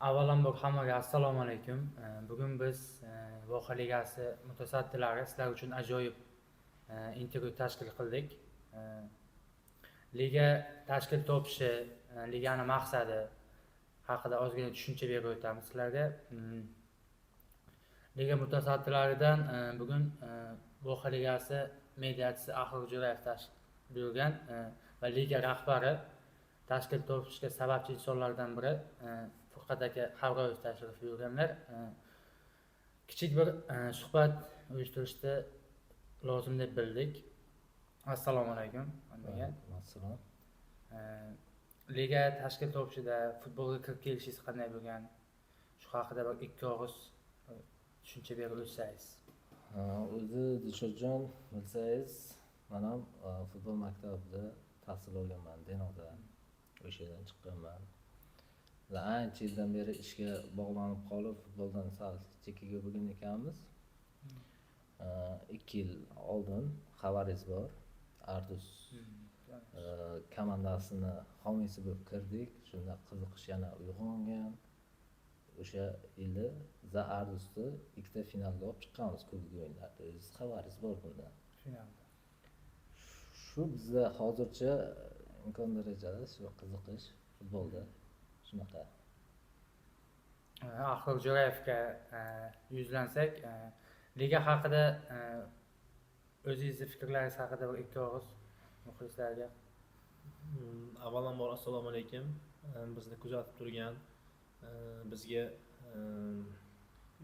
Avvalambor hammaga assalomu alaykum. Bugun biz Voha ligasi mutasaddilari sizlar uchun ajoyib intervyu tashkil qildik. Liga tashkil topishi, ligani maqsadi haqida ozgina tushuncha berib o'tamiz sizlarga. Liga mutasaddilaridan bugun Voha ligasi mediachisi Ahror Jo'rayev tashrif buyurgan va liga rahbari, tashkil topishga sababchi insonlardan biri Furqat aka Hamroyev tashrif buyurganlar. Kichik bir suhbat uyushtirishni lozim deb bildik. Assalomu alaykum hammaga. Assalom. Liga tashkil topishida futbolga kirib kelishingiz qanday bo'lgan? Shu haqida bir ikki og'iz tushuncha berib o'tsangiz. O'zi Dilshodjon, bilsangiz, man ham futbol maktabida tahsil olganman, Denoda. O'sha yerdan chiqqanman. Biz ancha yildan beri ishga bog'lanib qolib, futboldan sal chekkaga bo'lgan ekanmiz. 2 yil oldin, xabaringiz bor, Ardus komandasini homiysi bo'lib kirdik. Shunda qiziqish yana uyg'ongan. O'sha yili za Ardusni ikkita finalga olib chiqqanmiz kubok o'yinlarida. O'zingiz xabaringiz bor bundan. Finalda. Shu bizda hozircha imkon darajada shu qiziqish futbolda shunaqa. Ahror Jo'rayevga yuzlansak, liga haqida o'zingizni fikrlaringiz haqida bir ikki og'iz muxlislarga. Avvalambor assalomu alaykum. Bizni kuzatib turgan, bizga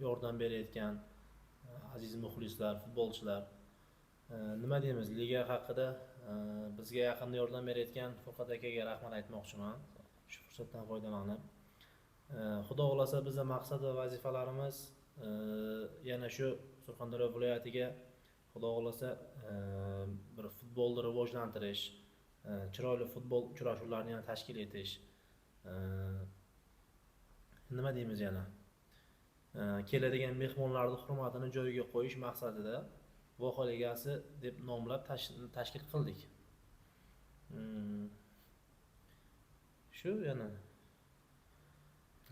yordam berayotgan aziz muxlislar, futbolchilar. Nima deymiz liga haqida? Bizga yaqinda yordam berayotgan Furqat akaga rahmat aytmoqchiman. Shu fursatdan foydalanib. Xudo xohlasa, bizni maqsad va vazifalarimiz yana shu Surxondaryo viloyatiga, Xudo xohlasa, bir futbolni rivojlantirish, chiroyli futbol uchrashuvlarini yana tashkil etish. Nima deymiz yana? Keladigan mehmonlarni hurmatini joyiga qo'yish maqsadida Voha ligasi deb nomlab tashkil qildik. Shu yana.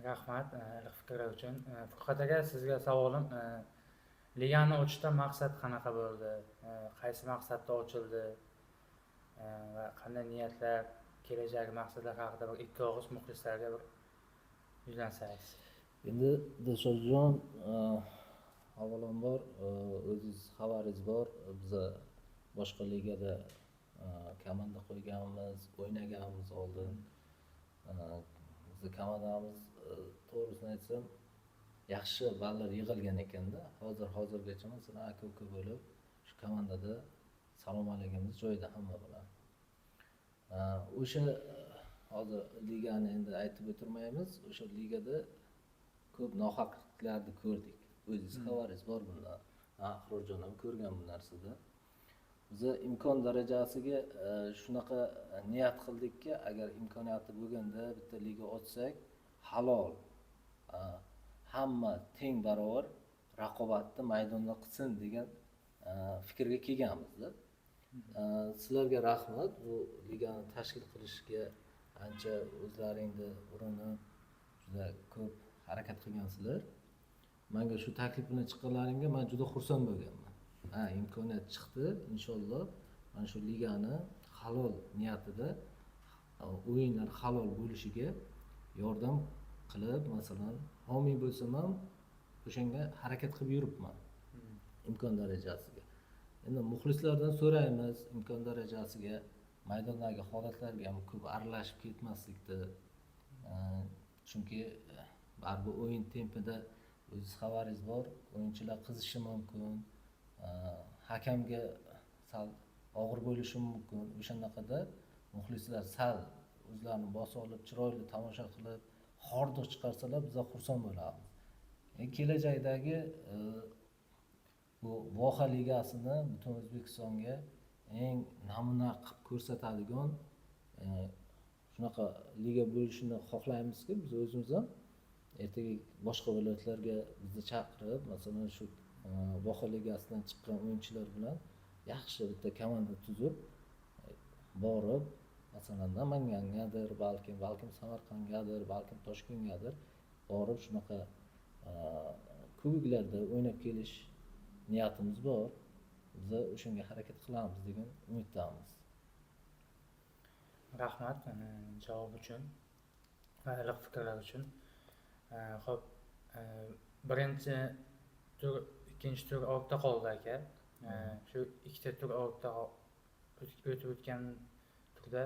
Rahmat iliq fikrlar uchun. Furqat aka, sizga savolim, ligani ochishdan maqsad qanaqa bo'ldi? Qaysi maqsadda ochildi? Va qanday niyatlar, kelajak maqsadlar haqida bir ikki og'iz muxlislarga bir yuzlansangiz. Endi Dilshodjon, avvalambor o'zingiz xabaringiz bor, biza boshqa ligada komanda qo'yganmiz, o'ynaganmiz oldin. Bizni komandamiz, to'g'risini aytsam, yaxshi ballar yig'ilgan ekanda. Hozir hozirgacha masalan aka uka bo'lib shu komandada salom alaykumimiz joyida hamma bilan. O'sha hozir ligani endi aytib o'tirmaymiz. O'sha ligada ko'p nohaqliklarni ko'rdik. O'zingiz xabaringiz bor bundan. Ahrorjon ham ko'rgan bu narsada. Biza imkon darajasiga shunaqa niyat qildikki, agar imkoniyati bo'lganda bitta liga ochsak, halol, hamma teng barobar raqobatni maydonda qilsin degan fikrga kelganmizda. Sizlarga rahmat, bu ligani tashkil qilishga ancha o'zlaringni urinib, juda ko'p harakat qilgansizlar. Manga shu taklif bilan chiqqanlaringga man juda xursand bo'lganman. Ha, imkoniyat chiqdi, inshaalloh mana shu ligani halol niyatida o'yinlar halol bo'lishiga yordam qilib, masalan, homiy bo'lsam ham o'shanga harakat qilib yuribman imkon darajasiga. Endi muxlislardan so'raymiz, imkon darajasiga maydondagi holatlarga ham ko'p aralashib ketmaslikni, chunki baribir o'yin tempida o'zingiz xabaringiz bor, o'yinchilar qizishi mumkin, hakamga sal og'ir bo'lishi mumkin. O'shanaqada muxlislar sal o'zlarini bosib olib, chiroyli tomosha qilib, hordiq chiqarsalar, biz xursand bo'lamiz. Kelajakdagi bu Voha ligasini butun O'zbekistonga eng namuna qilib ko'rsatadigan shunaqa liga bo'lishini xohlaymizki, biz o'zimiz ham ertaga boshqa viloyatlarga bizni chaqirib, masalan, shu Voha ligasidan chiqqan o'yinchilar bilan yaxshi bitta komanda tuzib, borib, masalan, Namangangadir, balkim Samarqandgadir, balkim Toshkentgadir. borib shunaqa kuboklarda o'ynab kelish niyatimiz bor. Biza o'shanga harakat qilamiz degan umiddamiz. Rahmat javob uchun va iliq fikrlar uchun. Xo'p, birinchi tur, ikkinchi tur ortda qoldi aka. Shu ikkita tur ortda o'tib o'tgan turda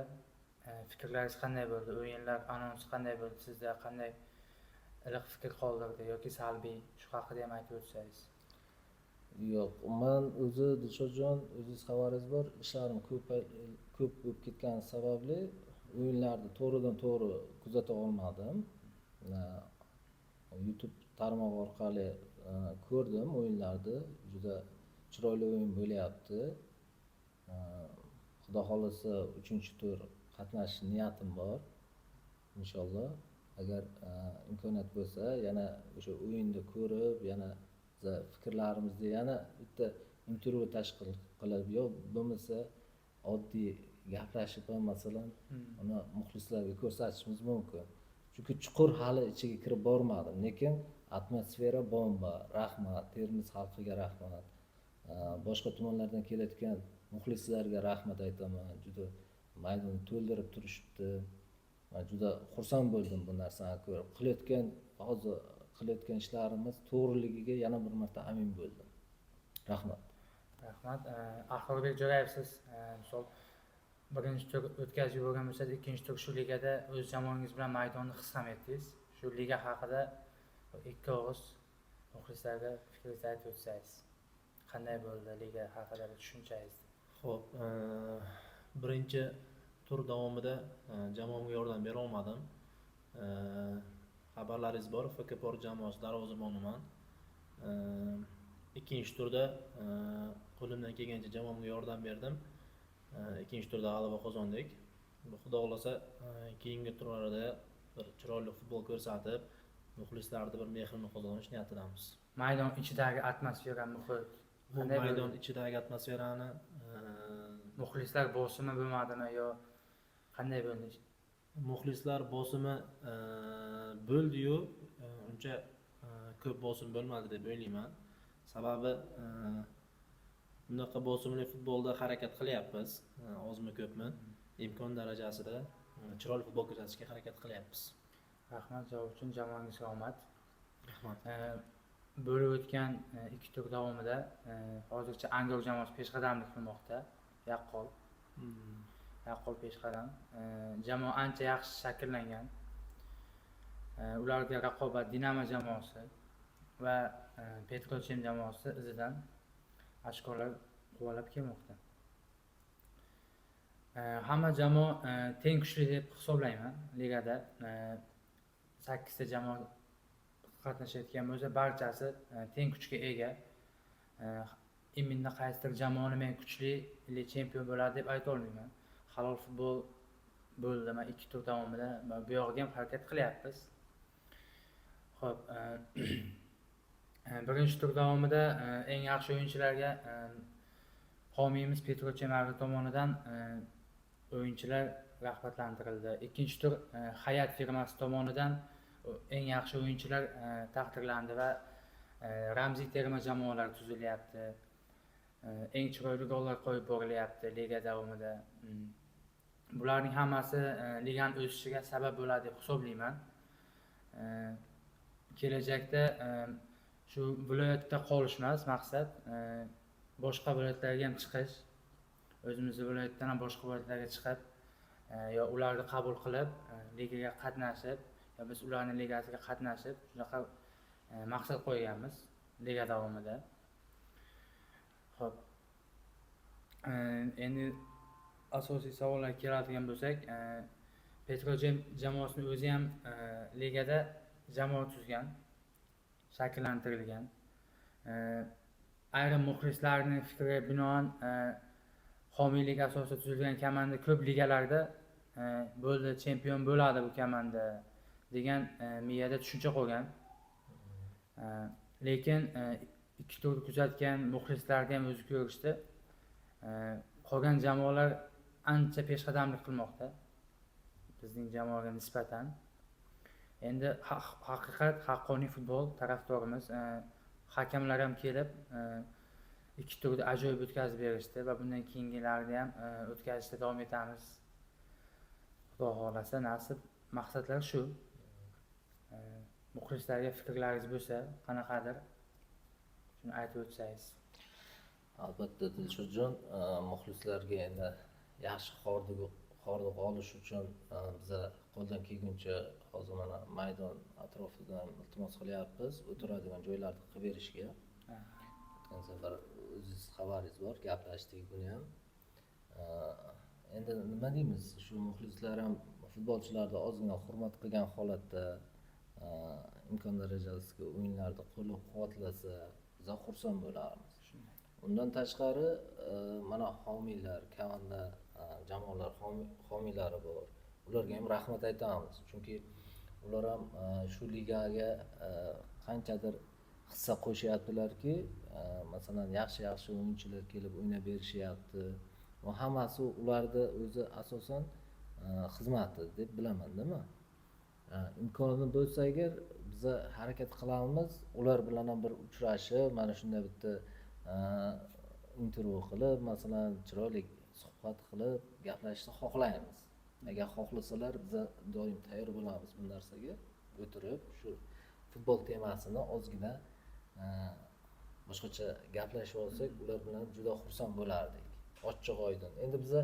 fikrlaringiz qanday bo'ldi? O'yinlar anonsi qanday bo'ldi? Sizda qanday iliq fikr qoldirdi yoki salbiy? Shu haqida ham aytib o'tsangiz. Yo'q, man o'zi Dilshodjon, o'zingiz xabaringiz bor, ishlarim ko'p ko'p bo'lib ketgani sababli o'yinlarni to'g'ridan to'g'ri kuzata olmadim. YouTube tarmog'i orqali ko'rdim o'yinlarni, juda chiroyli o'yin bo'lyapti. Xudo xohlasa uchinchi tur qatnashish niyatim bor. Inshaalloh, agar imkoniyat bo'lsa, yana o'sha o'yinni ko'rib, yana biza fikrlarimizni yana bitta intervyu tashkil qilib, yo bo'lmasa oddiy gaplashib ham masalan uni muxlislarga ko'rsatishimiz mumkin. Chunki chuqur hali ichiga kirib bormadim, lekin atmosfera bomba. Rahmat Termiz xalqiga, rahmat boshqa tumanlardan kelayotgan muxlislarga rahmat aytaman. Juda maydonni to'ldirib turishibdi. Man juda xursand bo'ldim bu narsani ko'rib. Qilayotgan, hozir qilayotgan ishlarimiz to'g'riligiga yana bir marta amin bo'ldim. Rahmat. Rahmat. Ahlorbek Jo'rayev, siz misol birinchi tur o'tkazib yuborgan bo'lsangiz, ikkinchi tur shu ligada o'z jamoangiz bilan maydonni his ham etdingiz. Shu liga haqida ikki og'iz muxlislarga fikringizni aytib o'tsangiz. Qanday bo'ldi liga haqida tushunchangiz? Xo'p, birinchi tur davomida jamoamga yordam bera olmadim. Xabarlaringiz bor, FK Port jamoasi darvozaboniman. Ikkinchi turda qo'limdan kelgancha jamoamga yordam berdim. Ikkinchi turda g'alaba qozondik. Bu Xudo xohlasa keyingi turlarda bir chiroyli futbol ko'rsatib, muxlislarni bir mehrini qozonish niyatidamiz. Maydon ichidagi atmosfera, muhit Bu qanday maydon bo'ldi? ichidagi atmosferani Muxlislar bosimi bo'lmadimi yo qanday bo'ldi? Muxlislar bosimi bo'ldi-yu, uncha ko'p bosim bo'lmadi deb o'ylayman. Sababi bunaqa bosimli futbolda harakat qilyapmiz, ozmi ko'pmi imkon darajasida chiroyli futbol ko'rsatishga harakat qilyapmiz. Rahmat javob uchun, jamoangizga omad. Rahmat. Bo'lib o'tgan ikki tur davomida hozircha Angor jamoasi peshqadamlik qilmoqda. Yaqqol. Yaqqol peshqadam. Jamoa ancha yaxshi shakllangan. Ularga raqobat Dinamo jamoasi va Petrochem jamoasi izidan ochkolar quvalab kelmoqda. Hamma jamoa teng kuchli deb hisoblayman ligada. 8 ta jamoa qatnashayotgan bo'lsa, barchasi teng kuchga ega. Именно qaysidir jamoani men kuchli или chempion bo'ladi deb ayta olmayman. Halol futbol bo'ldi mana ikki tur davomida va bu yog'iga ham harakat qilyapmiz. Xo'p, birinchi tur davomida eng yaxshi o'yinchilarga homiyimiz Petrochem Agro tomonidan o'yinchilar rag'batlantirildi. Ikkinchi tur Hayat firmasi tomonidan eng yaxshi o'yinchilar taqdirlandi va ramziy terma jamoalar tuzilyapti. Eng chiroyli gollar qo'yib borilyapti liga davomida. Bularning hammasi ligani o'sishiga sabab bo'ladi deb hisoblayman. Kelajakda shu viloyatda qolish emas maqsad, boshqa viloyatlarga ham chiqish. O'zimizni viloyatdan ham boshqa viloyatlarga chiqib, yo ularni qabul qilib, ligaga qatnashib, yo biz ularning ligasiga qatnashib, shunaqa maqsad qo'yganmiz liga davomida. Xo'p. Endi asosiy savollarga keladigan bo'lsak, Petrochem jamoasini o'zi ham ligada jamoa tuzgan, shakllantirilgan. Ayrim muxlislarning fikriga binoan homiylik asosida tuzilgan komanda ko'p ligalarda bo'ldi, chempion bo'ladi bu komanda degan miyada tushuncha qolgan. Lekin ikki tur kuzatgan muxlislarga ham o'zi ko'rishdi. Qolgan jamoalar ancha peshqadamlik qilmoqda bizning jamoaga nisbatan. Endi haqiqat haqqoniy futbol tarafdorimiz. Hakamlar ham kelib 2 turda ajoyib o'tkazib berishdi va bundan keyingilarida ham o'tkazishda davom etamiz. Xudo xohlasa, nasib, maqsadlar shu. Muxlislarga fikrlaringiz bo'lsa, qanaqadir shuni aytib o'tsangiz. Albatta, Dilshodjon, muxlislarga endi yaxshi hordiq olish uchun biza qo'ldan kelguncha hozir mana maydon atrofidan iltimos qilyapmiz, o'tiradigan joylarni qilib berishga. O'tgan safar o'zingiz xabaringiz bor, gaplashdik buni ham. Endi nima deymiz, shu muxlislar ham futbolchilarni ozgina hurmat qilgan holatda imkon darajasiga o'yinlarni qo'llab-quvvatlasa, biz xursand bo'larmiz. Undan tashqari mana homiylar, komanda, jamoalar homiylari bor. Ularga ham rahmat aytamiz, chunki ular ham shu ligaga qanchadir hissa qo'shyaptilarki, masalan, yaxshi-yaxshi o'yinchilar kelib o'ynab berishyapti. Bu hammasi ularni o'zi asosan xizmati deb bilaman, nima? Imkoni bo'lsa agar biza harakat qilamiz, ular bilan ham bir uchrashib, mana shunday bitta intervyu qilib, masalan, chiroyli suhbat qilib gaplashishni xohlaymiz. Agar xohlasalar, biza doim tayyor bo'lamiz bu narsaga, o'tirib shu futbol temasini ozgina boshqacha gaplashib olsak, ular bilan juda xursand bo'lardik. Ochiq oydin. Endi biza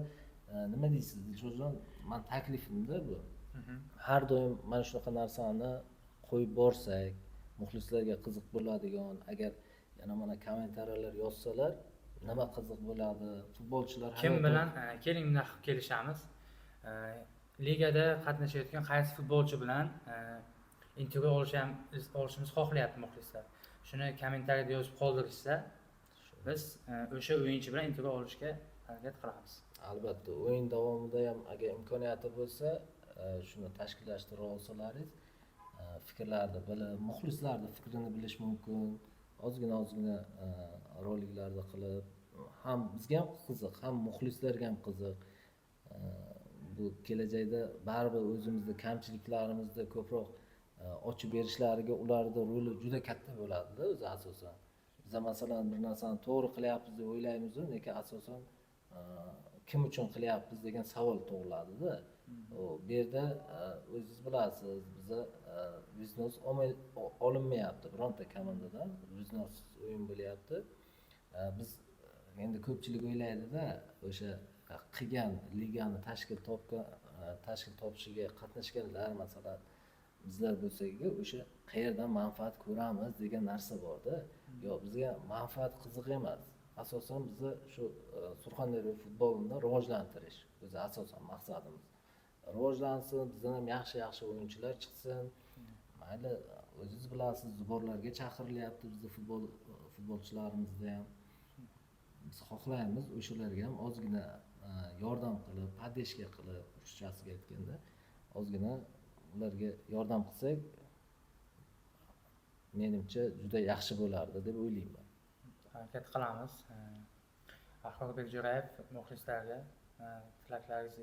nima deysiz, Dilshodjon, men taklifimda bu. Har doim mana shunaqa narsani qo'yib borsak, muxlislarga qiziq bo'ladigan, agar yana mana kommentariyalar yozsalar, nima qiziq bo'ladi, futbolchilar kim bilan keling bunday qilib kelishamiz. Ligada qatnashayotgan qaysi futbolchi bilan intervyu olishimiz xohlayapti muxlislar. Shuni kommentariyada yozib qoldirishsa, biz o'sha o'yinchi bilan intervyu olishga harakat qilamiz. Albatta, o'yin davomida ham agar imkoniyati bo'lsa, shuni tashkillashtirib olsalaringiz, fikrlarni bilib, muxlislarni fikrini bilish mumkin. Ozgina roliklarni qilib, ham bizga ham qiziq, ham muxlislarga ham qiziq. Bu kelajakda baribir o'zimizni kamchiliklarimizni ko'proq ochib berishlariga ularning roli juda katta bo'ladi-da o'zi asosan. Biz masalan bir narsani to'g'ri qilyapmiz deb o'ylaymiz, lekin asosan kim uchun qilyapmiz degan savol tug'iladi-da. Bu yerda o'zingiz bilasiz, biza biznes olinmayapti bironta komandadan, biznes o'yin bo'lyapti. Biz endi ko'pchilik o'ylaydi-da, o'sha qilgan ligani tashkil topishiga qatnashganlar, masalan, bizlar bo'lsak, o'sha qayerdan manfaat ko'ramiz degan narsa bor-da. Yo'q, bizga manfaat qiziq emas. Asosan bizni shu Surxondaryo futbolini rivojlantirish o'zi asosan maqsadimiz. Rivojlansin, bizdan ham yaxshi-yaxshi o'yinchilar chiqsin. Mayli, o'zingiz bilasiz, zborlarga chaqirilyapti bizni futbolchilarimizda ham. Biz xohlaymiz o'shalarga ham ozgina yordam qilib, podeshka qilib, ruschasiga aytganda, ozgina ularga yordam qilsak, menimcha juda yaxshi bo'lardi deb o'ylayman. Harakat qilamiz. Ahrorbek Jo'rayev, muxlislarga tilaklaringiz,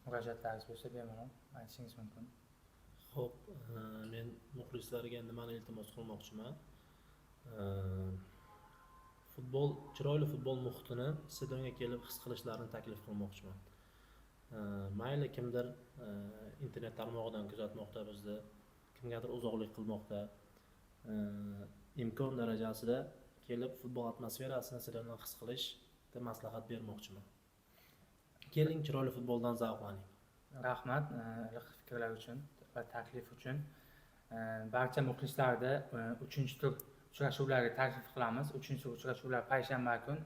murojaatlaringiz bo'lsa bemalol aytishingiz mumkin. Xo'p, men muxlislarga nimani iltimos qilmoqchiman? Futbol, chiroyli futbol muhitini stadionga kelib his qilishlarini taklif qilmoqchiman. Mayli kimdir internet tarmog'idan kuzatmoqda bizni, kimgadir uzoqlik qilmoqda. Imkon darajasida kelib futbol atmosferasini stadionda his qilishni maslahat bermoqchiman. Keling, chiroyli futboldan zavqlaning. Rahmat, iliq fikrlar uchun va taklif uchun. Barcha muxlislarni 3-tur uchrashuvlariga taklif qilamiz. 3-tur uchrashuvlar payshanba kun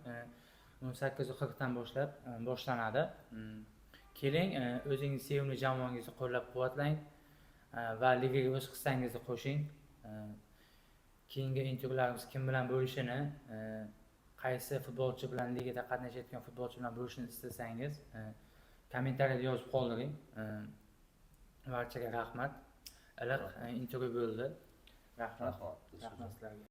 18:40 dan boshlab boshlanadi. Keling, o'zingiz sevimli jamoangizni qo'llab-quvvatlang va ligaga o'z hissangizni qo'shing. Keyingi intervyularimiz kim bilan bo'lishini, qaysi futbolchi bilan ligada qatnashayotgan futbolchi bilan bo'lishini istasangiz, kommentariyada yozib qoldiring. Barchaga rahmat. Iliq intervyu bo'ldi. Rahmat. Rahmat. Rahmat sizlarga.